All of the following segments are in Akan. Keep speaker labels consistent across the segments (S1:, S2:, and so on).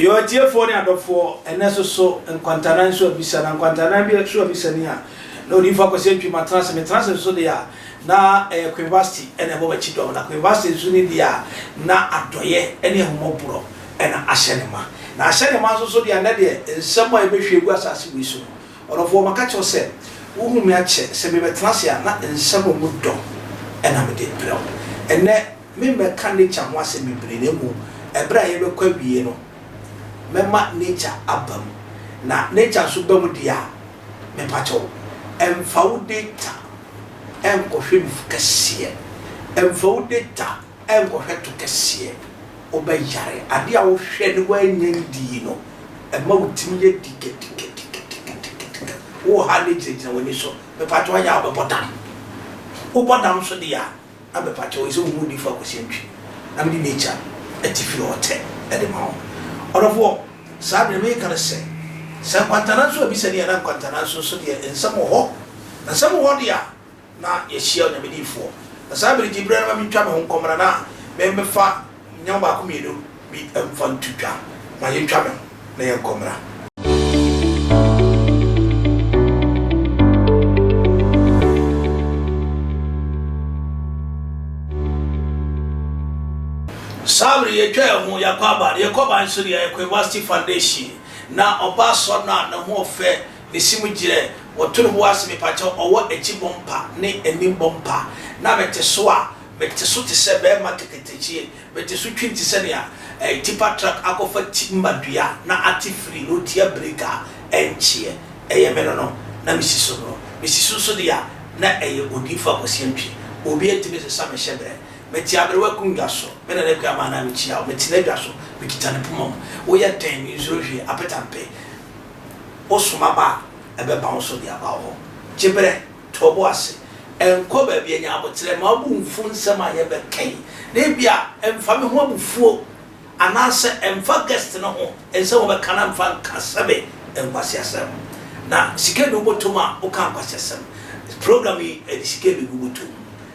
S1: Yɛn atiefoɔ ne adɔfoɔ, ɛnnɛ nso so nkwantanan so abisa, na nkwantanan bi so abisa ni a, na Odiyifoɔ Akwasi Antwi matena ase, metena ase nso deɛ a, na ɛyɛ Queen Vasti na ɛbɔ m'akyi dɔm, na Queen Vasti nso ni deɛ a, na adɔeɛ ne ahummɔborɔ na ahyɛ ne ma. Na ahyɛ ne ma nso so deɛ a, nnɛ deɛ nsɛm a yɛbɛhwie agu asase wei so no, ɔdɔfoɔ, maka kyerɛ wo sɛ, wohu me akyɛ, sɛ mebɛtena ase a, na nsɛm a ɛmu dɔ na mede rebrɛ wo. Ɛnnɛ, Meremmɛka nature ho asɛm bebree na mmom ɛberɛ a yɛbɛkɔ awie no mɛma nature aba mu. Na nature nso ba mu deɛ a, mepakyɛw, mfa wo data nkɔhwɛ nufu kɛseɛ, mfa wo data nkɔhwɛ to kɛseɛ, wobɛyare. Adeɛ a wohwɛ na woannya ndii no, ɛma wo tiri yɛ dikadikadikadikadika. Wowɔ ha na ɛgyinagyina w'ani so, mepakyɛw ayɛ a wobɛbɔ dam. Wobɔ dam nso deɛ a, Na mepa kyɛw yi sɛ wohu odiyifo Akwasi Antwi na mede nature atifi na ɔtɛ de ma wo. Ɔdɔfoɔ, saa deɛ meka ne sɛ, sɛ nkwantanan nso abisa ni a na nkwantanan nso nso deɛ nsɛm wɔ hɔ, na nsɛm wɔ hɔ deɛ a na yɛahyia Onyame diyifoɔ. Na saa bere gye berɛ no ma mentwa me ho nkɔmmra na memmefa Nneɛma baako mmienu bi mfa nto dwa. Ma yɛntwa me ho na yɛnkɔ mmra. Saa bere yɛtwa yɛn ho yɛakɔ aba no, yɛkɔ ba nso deɛ yɛkɔ University Foundation na ɔbaa sɔ no a ne ho ɔfɛ, ne si mu gyerɛ, wɔto ne bo ase mepakyɛw ɔwɔ akyi bɔ mpa ne anim bɔ mpa na mete so a Mete so te sɛ barima keketekyie, mete so twiri te sɛ nea tipa truck akɔfa timba dua na ate firi na ɔtia brake a ɛnkyeɛ. Ɛyɛ me no no, na mesi so no. Mesi so nso deɛ a, na ɛyɛ Odiyifoɔ Akwasi Antwi. Obiara ntumi nsesa me hyɛberɛ. Mete aberewa akonnwa so, me Nana Akua Amanaa mekyia wo, mete n'adwa so, mekita ne poma mu. Woyɛ dɛn? Mensuro hwee, apetampe. Wosoma ba a, ɛbɛba wo so de aba wo hɔ. Gye berɛ. To wo bo ase. Nkɔ baabi a nya aboterɛ. Mma wo bo mmfu nsɛm a yɛbɛka yi, na ebia ɛmfa me ho abufuo anaasɛ ɛmfa guest no ho nsɛm a wɔbɛka no mfa nka sɛbe nkwaseasɛm. Na sika nni wo bɔtɔ mu a, woka nkwaseasɛm. Program yi, ɛde sika bɛgu wo bɔtɔ mu.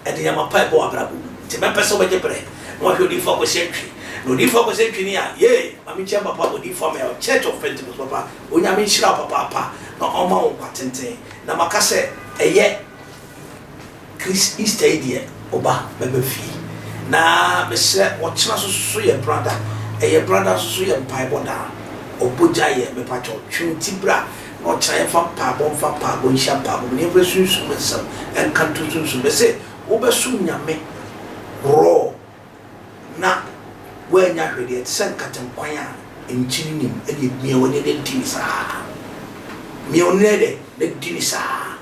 S1: Ɛde nneɛma pa ɛbɔ w'abrabɔ mu. Nti mɛpɛ sɛ wobɛgye berɛ na wahwɛ Odiyifoɔ Akwasi Antwi. Na Odiyifoɔ Akwasi Antwi ni a, yei! Ma menkyia me papa Odiyifoɔ Ameyaw, Church of Pentecost papa. Onyame nhyira wo papaapa na ɔmma wo nkwa tenten. Na maka sɛ ɛyɛ Chris Easter yi deɛ ɔba bɛba fie. Na mesrɛ ɔkyena so so yɛ brada ɛyɛ brada nso so yɛ mpaebɔ da ɔbɔ gya yɛ mepakyɛw twe wo ti bra na ɔkyena yɛmfa mpaebɔ mfa mpaebɔ nhyia mpaebɔ mu na yɛmfa sunsum nsɛm nka nto sunsum mese wobɛsom Nyame raw na woannya hwee deɛ, ɛte sɛ nkatenkwan a nkyene nnim, ɛnneɛ mia w'ani na di no saa. Mia w'ani na yɛ dɛ? Na di no saa.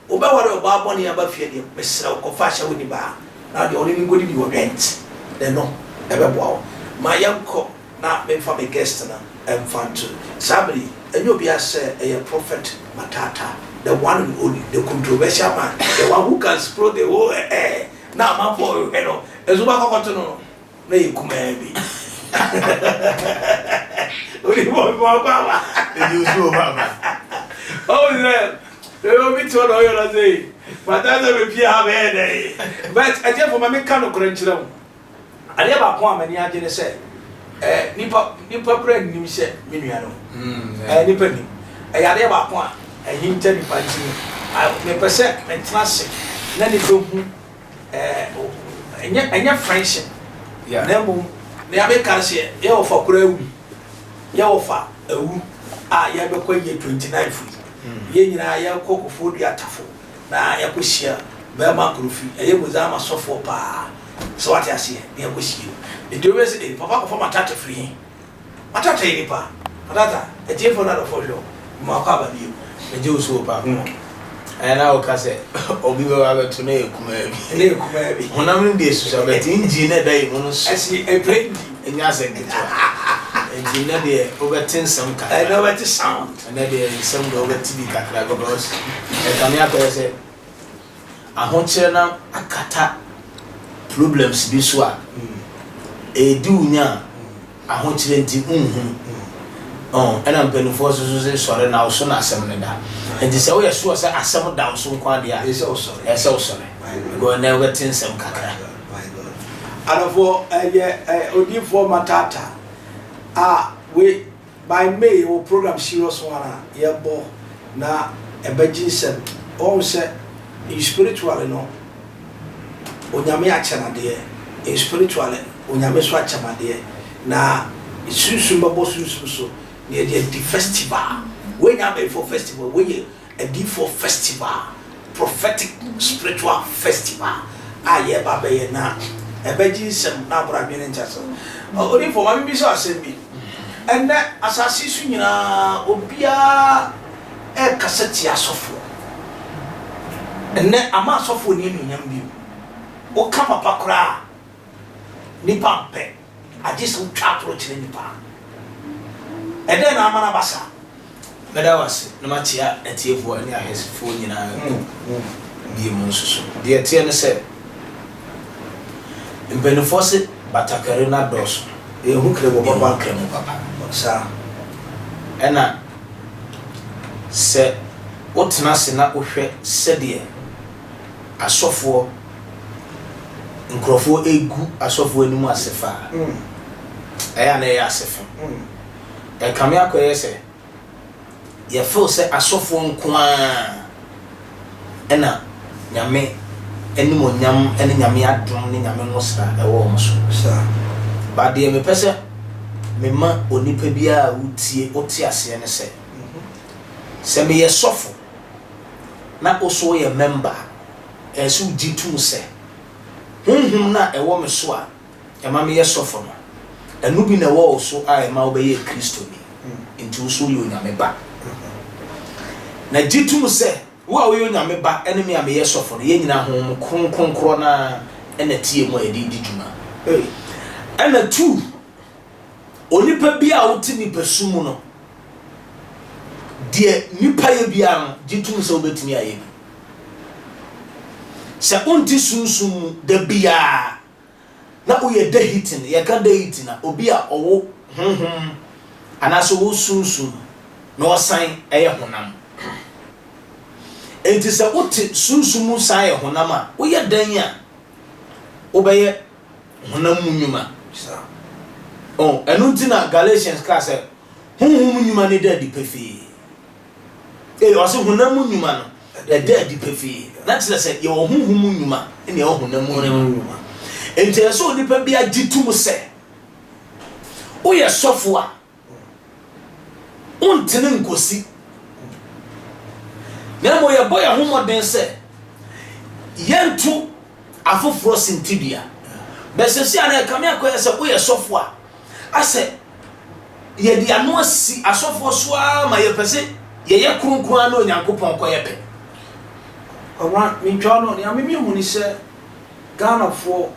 S1: Wobɛware ɔbaa bɔne aba fie deɛ, mesrɛ wo, kɔfa ahyɛwoni baa na deɛ ɔne no nkɔdidi wɔ rent, na ɛno ɛbɛboa wo. Ma yɛnkɔ na memfa me guest no mfa nto. Saa bere yi, ɛnyɛ obiara sɛ ɛyɛ Prophet Matata, the one and only, the controversial man, the one who can split the whole air. Na amanfoɔ rehwɛ no, nso wobɛkɔ akɔto no no, na ɛyɛ kumaa bi. Onipa obi ma ɔkɔ aba.
S2: Ebi nso wɔ aba.
S1: Ɔwɔ sɛ ɛyɛ obi te hɔ na ɔyɛ no sɛ bata sɛ mepie ha bɛyɛ dɛ. But ɛtiɛfo ma menka nokorɛ nkyerɛ wo. Adeɛ baako a m'ani agye ne sɛ eh, nipa nipa kura nnim sɛ me nua no. Mm, eh, nipa nnim. Ɛyɛ adeɛ baako a ɛhinta nipa nti no, mepɛ sɛ metena ase na nipa hu eh, ɛnyɛ ɛnyɛ friendship. Yeah. Na mmom nea meka no sɛ yɛ wɔfa kura awu, yɛ wɔfa awu a yɛbɛkɔ yɛ 29 fo yi. Mm. Yɛn nyinaa yɛkɔ Kofoɔ Dua Tafo. Na yɛakɔhyia barima Kofi, ɛyɛ Mozama sɔfoɔ paa, sɛ wate aseɛ, na yɛakɔhyia mu. Nti wobɛyɛ sɛ, ei, papa akɔfa Matata firi he? Matata yɛ nipa. Matata, atiefoɔ ne adɔfoɔ hwɛ wo, mema wakɔ aba bio.
S2: Megye wo so o papa. Ɛyɛ na woka sɛ obi bɛba abɛto na ɛyɛ kumaa bi.
S1: Na ɛyɛ kumaa bi.
S2: Honam no deɛ susua but engine na ɛda yɛ mu no so.
S1: Ɛsi ɛpɛ engine.
S2: Ɛnyɛ asɛm ketewa. Nti nnɛ deɛ wobɛte nsɛm kakra.
S1: Ɛnɛ wobɛte sound.
S2: Ɛnɛ deɛ nsɛm deɛ wobɛte bi kakra because ɛkame akɔyɛ sɛ ahokyerɛ no akata problems bi so a ɛredi wo nya a ahokyerɛ nti wonhunu. Ɔn, ɛna mpanimfoɔ nso so sɛ sɔre na wo so na asɛm no da. Nti sɛ woyɛ sure sɛ asɛm da wo so nko adeɛ a,
S1: ɛsɛ wosɔre.
S2: Ɛsɛ wosɔre. Because ɛnɛ wobɛte nsɛm kakra.
S1: My God. Adɔfoɔ, ɛyɛ odiyifoɔ Matata a. Wei by May yɛwɔ program serious one a yɛbɔ na ɛbɛgye nsam. Wahu sɛ in spiritually no Onyame akyɛ no adeɛ, in spiritually Onyame nso akyɛ me adeɛ. Na sunsum bɛbɔ sunsum so na yɛde adi festival. Wei nyɛ abayifoɔ festival, wei yɛ Adiyifoɔ festival, prophetic spiritual festival a yɛreba abɛyɛ na ɛbɛgye nsam na aboro adwene ne nteaseɛ. Odiyifoɔ, ma memmisa wo asɛm bi. Ɛnnɛ, asase yi so nyinaa, obiara rekasa tia asɔfoɔ. Ɛnnɛ, ama asɔfoɔ nni anuonyam bio. Woka papa koraa a, nnipa mpɛ, agye sɛ wotwa atoro kyerɛ nnipa. Ɛdɛn na ama no aba saa?
S2: Mɛda wo ase na makyea atiefoɔ ne ahwɛfoɔ nyinaa bio nso so. Deɛ ɛteɛ ne sɛ, mpanimfoɔ se batakari no adɔɔso.
S1: Yɛnhu kremo papa.
S2: Yɛnhu kremo papa.
S1: Saa.
S2: Ɛna sɛ wotena ase na wohwɛ sɛdeɛ asɔfoɔ, nkurɔfoɔ regu asɔfoɔ anim ase fa a, ɛyɛ a na ɛyɛ asefo. Ɛkame akɔyɛ sɛ yɛ feel sɛ asɔfoɔ nko ara na Nyame animuonyam ne Nyame adom ne Nyame nwosra ɛwɔ wɔn so. But deɛ mepɛ sɛ mema onipa biara a wotie wote aseɛ ne sɛ, sɛ meyɛ sɔfo na wo so woyɛ member a, ɛyɛ sɛ wogye tom sɛ Honhom no a ɛwɔ me so a ɛma meyɛ sɔfo no, ɛno bi na ɛwɔ wo so a ɛma wobɛyɛɛ Kristoni, enti wo nso woyɛ Onyame ba. Na gye tom sɛ, wo a woyɛ Onyame ba ne me a meyɛ sɔfo no, yɛn nyinaa Honhom Kronkron korɔ no ara na ɛte yɛn mu a yɛde redi dwuma. Ɛna tu, onipa biara a wote nipasu mu no, deɛ nipa yɛ biara no, gye tom sɛ wobɛtumi ayɛ bi. Sɛ wonte sunsum mu da biara na woyɛ dehitin, yɛka dehitin a, obi a ɔwo honhom anaasɛ ɔwɔ sunsum na ɔsan yɛ honam. Enti sɛ wote sunsum mu san yɛ honam a, woyɛ dɛn a wobɛyɛ honam mu nnwuma? Oh, ɛno nti na Galatians kaa sɛ, honhom nnwuma no da adi pefee. Ee, ɔse honam mu nnwuma no, ɛda adi pefee. Na kyerɛ sɛ, yɛwɔ honhom mu nnwuma ne yɛwɔ honam mu nnwuma. Enti ɛsɛ sɛ onipa biara gye tom sɛ, woyɛ sɔfo a, wontene nkosi. Na mmom yɛbɔ yɛn ho mmɔden sɛ yɛnto afoforɔ sintidua. Bɛ seesei a na ɛkame akɔyɛ sɛ woyɛ sɔfo a, Asɛ yɛde ano asi asɔfoɔ so ara ma yɛpɛ sɛ yɛyɛ kronkron ara ne Onyankopɔn kɔyɛ pɛ.
S1: Kwabena, mentwa wo no, nea me mehu ne sɛ Ghanafoɔ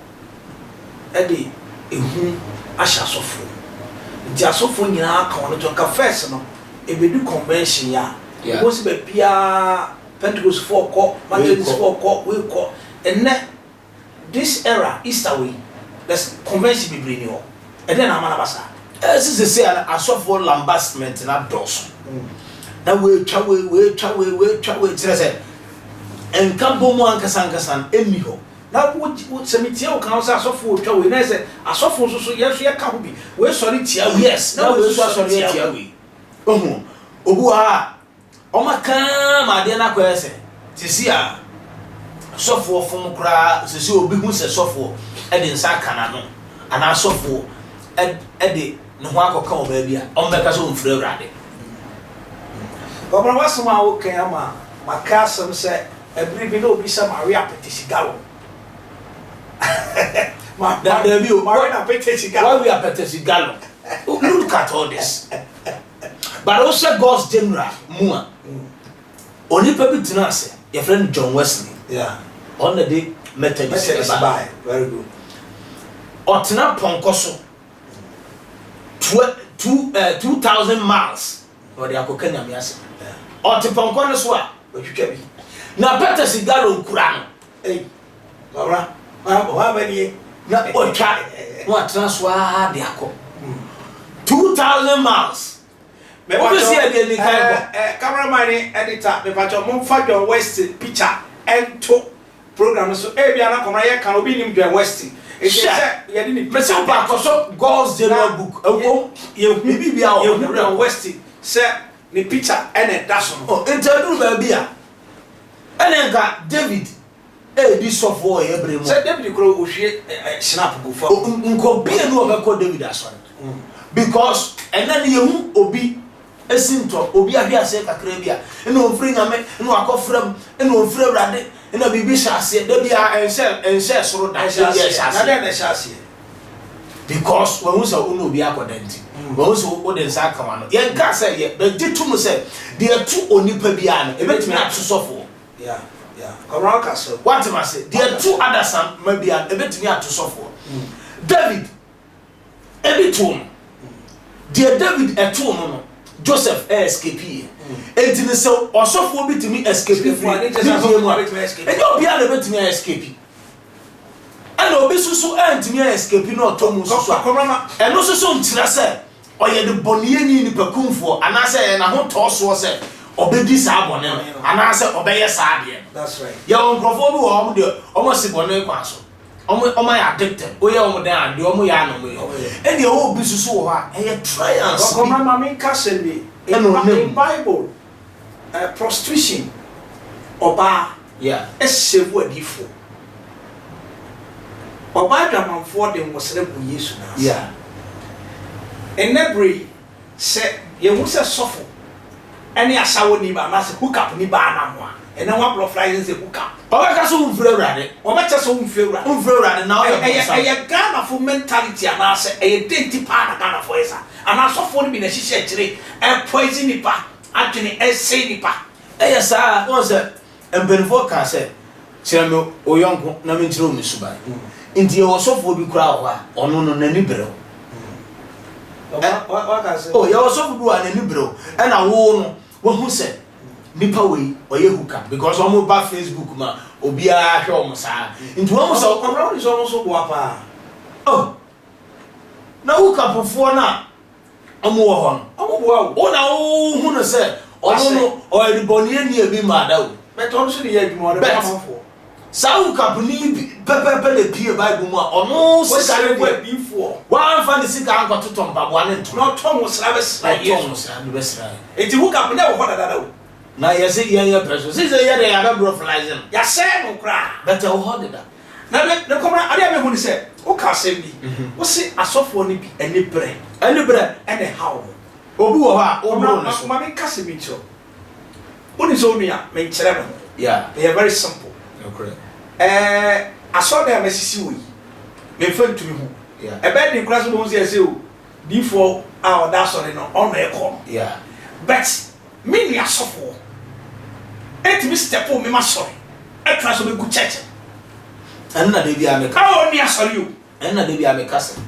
S1: de ehu ahyɛ asɔfoɔ mu. Nti asɔfoɔ nyinaa ka wɔn to. Nka first no, ɛbɛdu convention yi a, wobɛhu sɛ baabiara Pentecostfoɔ kɔ, Methodistfoɔ kɔ, wei kɔ. Ɛnnɛ, This era Easter wei there's convention bebree ni hɔ ɛdɛn na ama no aba saa?
S2: Ɛse sesei a asɔfoɔ lambasment no adɔɔso na weetwa wei weetwa wei weetwa wei kyerɛ sɛ nka bɔ mu ankasa ankasa no ɛnni hɔ.
S1: Na wo wo sɛ metie wo ka wo sɛ asɔfoɔ retwa wei na ayɛ sɛ asɔfoɔ nso so yɛn nso yɛka ho bi wei sɔre tia wei
S2: Yes na wei nso asɔre atia wei. Wohu obi wɔ ha a Wɔaka ara ma adeɛ no akɔyɛ sɛ seesei a sɔfoɔ fom koraa, seesei obi hu sɛ sɔfoɔ de nsa aka n'ano anaa sɔfoɔ de ne ho akɔka ɔbaa bi a, wɔbɛka sɛ ɔmfiri Awurade.
S1: Kwabena w'asɛm a woka yi ama maka asɛm sɛ ɛbere bi na obi sɛ mawe apɛtɛsi gallon.
S2: Dabi o,
S1: mawe na apɛtɛsi gallon.
S2: Wawe apɛtɛsi gallon. Look at all this. But wohwɛ God's General mu a, onipa bi tena ase, yɛfrɛ no John Wesley. Ɔno na de Methodist bae. Ɔtena pɔnkɔ so 2000 miles na ɔde akɔka Nyame asɛm. Ɔte pɔnkɔ no so a,
S1: watwitwa bi.
S2: Na Peters gallon kura no.
S1: Ei, Kwabena, hɔ nie.
S2: Na watwa na watena so ara de akɔ 2000 miles. Wofiri sɛ yɛde anika kɔ.
S1: Eh, cameraman ne editor, mepakyɛ momfa John West picture ɛnto program no so. Ebia na Kwabena yɛka no, obi nim John West. Nti sɛ yɛde ne
S2: Mese wo pa kɔsɔ God's General Book ɛwom.
S1: Yɛhu
S2: Ne biribiara wɔ hɔ.
S1: Yɛhu Don Weston sɛ ne picture ɛna ɛda so no.
S2: Oh, nti aduru baabi a ɛne nka David ɛredi sɔfoɔ wɔ yɛ bere mu.
S1: Sɛ David kora ohwie schnapp gu fam.
S2: Nka obi enu ɔbɛkɔ David asɔre because ɛnɛ no yɛhu obi esi ntɔ obi ahwe aseɛ kakra bi a, ɛna ɔmfiri Nyame, ɛna wakɔ fram, ɛna ɔmfiri Awurade, ɛna biribi hyɛ aseɛ da bi a ɛnhyɛ soro da.
S1: Ɛhyɛ
S2: ɛbi
S1: aseɛ.
S2: ɛhyɛ
S1: Na
S2: aseɛ
S1: dɛn na ɛhyɛ aseɛ?
S2: Because wɔn sɛ wo ne obi akɔda nti wɔn sɛ wode nsa aka wɔn ano. Yɛn ka sɛ yɛ bɛgye tum sɛ deɛ ɛto onipa biara no, ebɛtumi ato sɔfoɔ.
S1: Yeah, kɔmra ɔka so.
S2: Wate ma se deɛ ɛto adasam ma biara no, ebɛtumi ato sɔfoɔ. David ebi too no. Deɛ David ɛtoo no, Joseph ɛ escape yɛ. Enti ne sɛ ɔsɔfoɔ bi tumi escape firi ne die mu a, ɛnyɛ obiara na ebɛtumi a escape. Ɛna obi soso ɛntumi a escape na ɔtɔ mu soso a,
S1: Kɔmra ma
S2: ɛno nso so nkyerɛ sɛ ɔyɛ de bɔneyɛni, nipa kumfoɔ, anaasɛ ɛyɛ n'ahotɔɔ soɔ sɛ ɔbɛdi saa bɔne no anaasɛ ɔbɛyɛ saa adeɛ no.
S1: That's right.
S2: Yɛwɔ nkurɔfoɔ bi wɔ hɔ, ɔmo deɛ ɔmo si bɔne kwan so, ɔmo ayɛ addicted. Woyɛ ɔmo dan adeɛ, ɔmo yɛ ana ɔmo yɛ. Ɛna ɛwɔ obi soso wɔ hɔ a ɛyɛ trials bi.
S1: Kɔmra ma mi nka sɛm bi.
S2: Ɛna ɔnam.
S1: In Bible, prostitution, ɔbaa ɛsɛ wu adiifoɔ. Ɔbaa dwamanfoɔ de nwosrɛ gu Yesu n'ase. Ɛnɛ bere yi, sɛ yɛhu sɛ sɔfo ɛne asawo ni ba anaasɛ hookup ni ba anam a, ɛnɛ wɔn aborɔfra yɛn sɛ hookup.
S2: Ɔbɛka so womfiri Awurade.
S1: Wɔbɛkyɛ sɛ womfiri Awurade.
S2: Womfiri Awurade na ɔyɛ
S1: ɛyɛ
S2: bonsam.
S1: Ɛyɛ Ghanafo mentality anaasɛ ɛyɛ den ti paa na Ghanafo yɛ sa, anaa asɔfoɔ no bi na ɛhyehyɛ akyire ɛpoison nipa adwene, ɛsɛe nipa?
S2: Ɛyɛ saa. Wɔn sɛ mpanimfoɔ kaa sɛ, "Kyerɛ me wo yɔnko na menkyerɛ wo me suban." Nti yɛwɔ sɔfoɔ bi koraa wɔ hɔ a ɔno no n'ani brɛ wo.
S1: Waka sɛ
S2: Oh, yɛwɔ sɔfo bi wɔ a n'ani brɛ wo, ɛna wo no wahu sɛ nipa wei ɔyɛ hookup because ɔmo ba Facebook ma obiara hwɛ ɔmo saa, nti wɔn sɛ
S1: Ɔmra wo ni sɛ ɔmo nso boa paa.
S2: Oh, na hookupfoɔ no a ɔmo wɔ hɔ no,
S1: Ɔmo boa o.
S2: Wo na wohu no sɛ ɔno no ɔyɛ bɔneyɛ ni ebi ma ada o.
S1: Bɛtɛ ɔno nso de yɛ adwuma, ɔde
S2: Bet.
S1: boa amanfoɔ.
S2: Saa hookup ni bi pɛpɛɛpɛ na epie Bible mu a ɔno sika
S1: Wɔsɛ
S2: no
S1: gu
S2: deɛ
S1: adiifoɔ.
S2: Wamfa ne sika ankɔtotɔ mpaboa ne ntoma.
S1: Na ɔtɔ nwosra bɛsra
S2: Ɔtɔ
S1: Yesu.
S2: nwosra de bɛsra yɛ.
S1: Enti hookup na ɛwɔ hɔ dadada o.
S2: Na yɛsɛ yɛn yɛ pɛ so sisi yɛ de yɛabɛborɔ flies no.
S1: Yɛasɛe no koraa.
S2: Bɛtɛ wɔ hɔ deda.
S1: Na ne kɔmra adeɛ a mehu ne sɛ woka asɛm bi, wose asɔfoɔ no bi ani berɛ
S2: ɛne berɛ
S1: ɛna ɛha wo.
S2: Obi wɔ hɔ a woboro ne so.
S1: Ma menka sɛ menkyerɛ wo, wonim sɛ wo nua menkyerɛ me ho. Ɛyɛ very simple.
S2: Nokorɛ.
S1: Asɔredan a masisi wɔ yi, memfa ntumi ho. Ɛbɛyɛ den koraa sɛ wobɛhu sɛ yɛsɛ o diifoɔ a ɔda asɔre no ɔno ɛkɔ no. But me nua sɔfoɔ ɛtumi step me ma sɔre ɛtra sɛ ɔbɛgu church no.
S2: Ɛno na da bi a meka.
S1: A ɔnni asɔre o.
S2: Ɛno na da bi a meka sɛ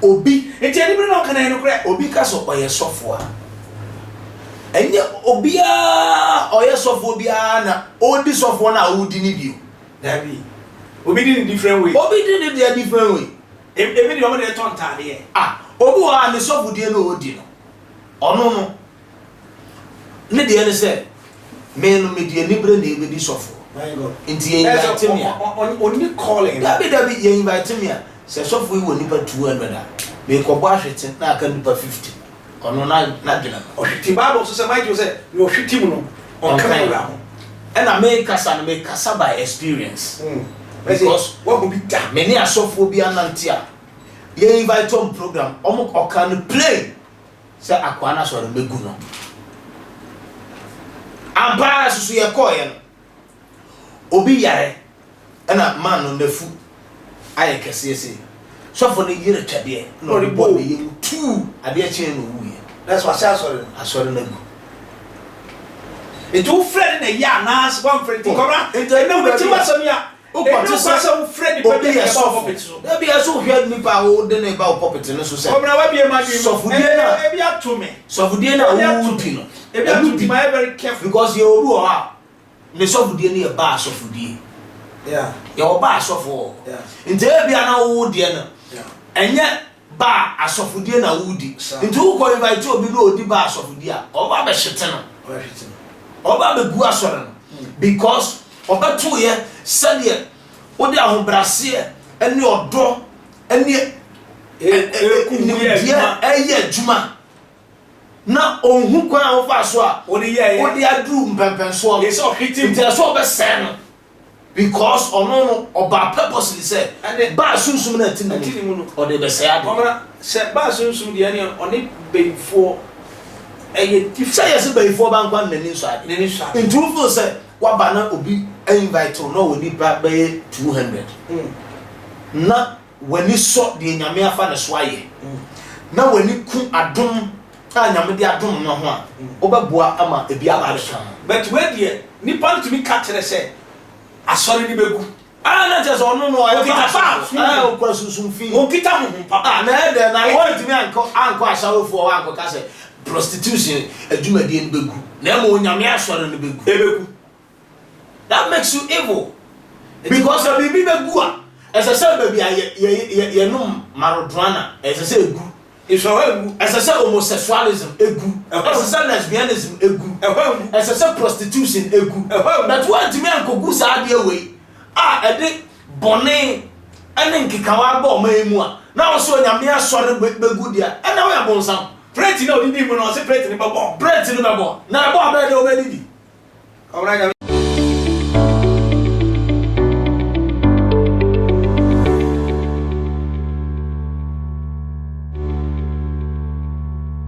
S2: obi
S1: Nti anibere na ɔka no, ɛyɛ nokorɛ.
S2: Obi ka sɛ ɔyɛ sɔfoɔ a, ɛnyɛ obiara ɔyɛ sɔfoɔ biara na ɔdi sɔfoɔ no a ɔredi ne bio.
S1: Dabi, obi di ne different way.
S2: Obi di ne deɛ different way.
S1: Ebi deɛ, ɔmo de tɔ ntaadeɛ.
S2: Ah, obi wɔ hɔ a ne sɔfodie no ɔredi no, ɔno no ne deɛ ne sɛ me no mede anibere na ebedi sɔfoɔ.
S1: My God.
S2: Nti yɛ invite me a,
S1: Ɔni calling.
S2: Dabi, yɛ invite me a, sɛ sɔfo yi wɔ nipa 200 a, mekɔbɔ ahwete na aka nipa 50. Ɔno na n'adwene no.
S1: Ɔhwete. Bible so sɛ Michael sɛ nea ɔhwete mu no, ɔnka ne wura ho.
S2: Ɛna mekasa no, mekasa by experience because
S1: wahu bi da.
S2: Me ne asɔfoɔ bi anante a yɛ invite ɔm program, ɔmo ɔka no plain sɛ akoa no asɔre mɛgu no ampaa. Soso yɛkɔɔyɛ no, obi yare ɛna man no n'afu ayɛ kɛseɛ sei, sɔfo no yere twɛdeɛ na ɔde bɔ ne yam tuu. Adeɛ kyɛn na owuiɛ.
S1: Na so ahyɛ asɔre no.
S2: Asɔre no agu.
S1: Nti wofrɛ no na ɛyɛ anaasɛ woamfrɛ? Nti kɔbra
S2: Nti
S1: ɛnɛ wobɛti w'asɛm yi a,
S2: wokɔte
S1: ɛne
S2: sɛ
S1: kwa sɛ wofrɛ nipa
S2: obi
S1: bi a
S2: yɛ
S1: ɛba wo
S2: sɔfo
S1: pulpit so.
S2: Dabi, ɛsɛ wohwɛ nipa a wode ne ba wo pulpit no so sɛ
S1: Kɔbra, wabie ma adwene mu.
S2: sɔfodie no a
S1: Ebi ato me.
S2: Sɔfodie no a
S1: Ebi ato
S2: wodi
S1: me.
S2: no,
S1: Ebi ato
S2: ɛno
S1: me.
S2: bi
S1: Mayɛ very careful.
S2: Because yɛ obi wɔ hɔ a ne sɔfodie no yɛ baa sɔfodie. Yɛwɔ baa asɔfo wɔ hɔ. Nti ebi a na wo deɛ no ɛnyɛ baa asɔfodie na wodi. Nti wokɔ invite obi na odi baa asɔfodie a, ɔba abɛhyete no,
S1: Ɔbɛhwete no.
S2: ɔba abɛgu asɔre no because ɔbɛtoyɛ sɛdeɛ Wode ahobrɛaseɛ ne ɔdɔ ne nimdeɛ reyɛ adwuma na ɔnhu kwan a wofaa so a wode aduru mpɛnpɛnsoɔ no, nti ɛsɛ sɛ ɔbɛsɛe no because ɔno no ɔbaa purposely sɛ baa sunsum no a ɛte ne mu no ɔde rebɛsɛe adeɛ.
S1: Ɔmena sɛ baa sunsum deɛ ɛneɛ ɔne bayifoɔ ɛyɛ different.
S2: Sɛ yɛse bayifoɔ ba nkoa no n'ani nsɔ adeɛ.
S1: N'ani nsɔ adeɛ.
S2: Nti wo feel sɛ Waba na obi invite wo na ɔwɔ nipa bɛyɛ 200 na w'ani sɔ deɛ Nyame afa ne so ayɛ na w'ani ku adom a Nyame de adom no ho a, wobɛboa ama ebi aba abɛka ho.
S1: But wei deɛ nipa no tumi ka kyerɛ sɛ asɔre no bɛgu.
S2: Ah na kyerɛ sɛ ɔno no ɔyɛ
S1: Ɔkita
S2: baa
S1: baa
S2: so ah ɔkura sunsum fi.
S1: Ɔnkita honhom papa.
S2: Ah na ɛyɛ dɛn na wɔntumi ankɔ ankɔ ashawofoɔ hɔ ankɔka sɛ Prostitution adwumadie no bɛgu na mmom Onyame asɔre no bɛgu.
S1: Ɛbɛgu.
S2: That makes you evil because sɛ biribi bɛgu a, ɛsɛ sɛ baabi a yɛ yɛ yɛ yɛnom marijuana ɛsɛ sɛ ɛgu.
S1: Nsɔhwɛ ngu.
S2: Ɛsɛ sɛ homosexualism ɛgu. Ɛsɛ sɛ lesbianism ɛgu.
S1: Ɛhɔ ngu.
S2: Ɛsɛ sɛ prostitution ɛgu.
S1: Ɛhɔ ngu.
S2: But woantumi ankɔgu saa adeɛ wei a ɛde bɔne ne nkekawa aba ɔman yi mu a, na wo sɛ Onyame asɔre bɛgu deɛ a, ɛnna woyɛ bonsam.
S1: Plate no a ɔdidii mu no, ɔse plate no bɛbɔ.
S2: Plate no bɛbɔ. Na ɛbɔ a, bɛyɛ dɛ wobɛdidi.
S1: Ɔbra Nyame.